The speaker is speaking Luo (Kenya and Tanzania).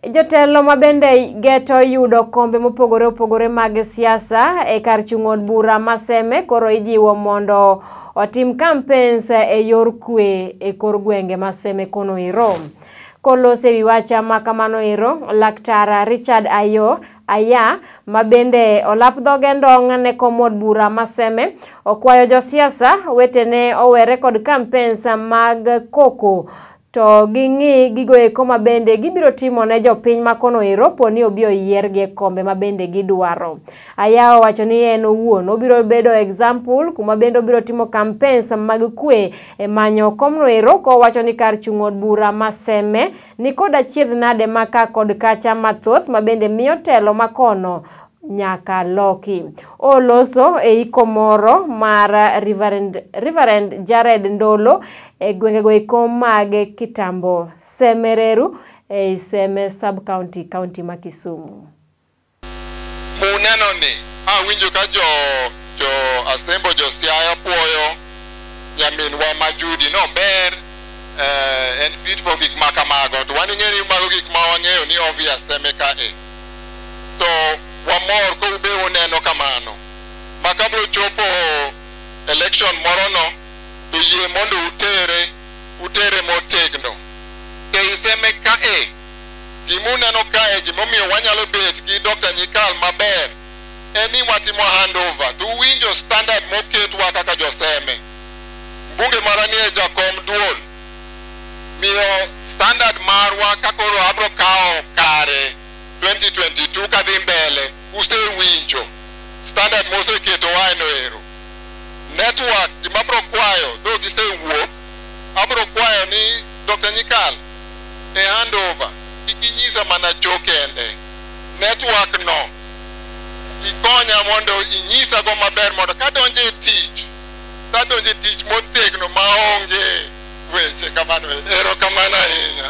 Jotelo mabende geto yudo kombe mopogore opogore mag siasa e kar chung' od bura ma Seme koro ijiwo mondo otim campaigns e yor kwe e kor gwenge ma Seme kono ero. Koloso ewi wach ma kamano ero, Laktar Richard Ayo Aya ma bende olap dhoge ndong' ne kom od bura ma Seme okwayo josiasa wetene owere kod campaigns mag koko to ging'i gigo eko ma bende gibiro timo ne jopiny ma kono ero poni obi oyiergi e kombe ma bende gidwaro. Aya owacho ni en owuon obiro bedo example kuma bende obiro timo campaigns mag kwe e manyo komno ero kowacho ni kar chung' od bura ma Seme nikod achiedh nade ma ka kod kacha mathoth ma bende miyo telo ma kono nyaka loki. Oloso e iko moro mar Reverend Jared Ndolo e gwengego eko mag Kitambo Semereru ei Seme Sub-County, county ma Kisumu. Muneno ni awinjo ka jo Asembo jo Siaya puoyo nyaminwa ma Judy no ber, en beautiful gik ma kamago to wan ing'e ni mago gik ma wang'eyo ni obvious Seme ka e to wamor ka ube uneno kamano ma kabro chopo election moro no to yie mondo utere motegno. To ei Seme ka e gimuneno kae gimomiyo wanyalo bet gi Dr. Nyikal maber en ni watimo handover to uwinjo standard moketwa kaka joseme. Mbunge mara nie jakom duol miyo standard marwa kakoro abro kawo kare 2022 kadhi mbele usewinjo standard moseketowa eno ero. Network gima abro kwayo dho gisewuok abro kwayo ni Dr. Nyikal e handover kik inyisa mana cho kende network no ikonya mondo inyisa go maber mondo kadonjo e tich tadonjo e tich motegno maonge weche kamano. Erokamano ahinya.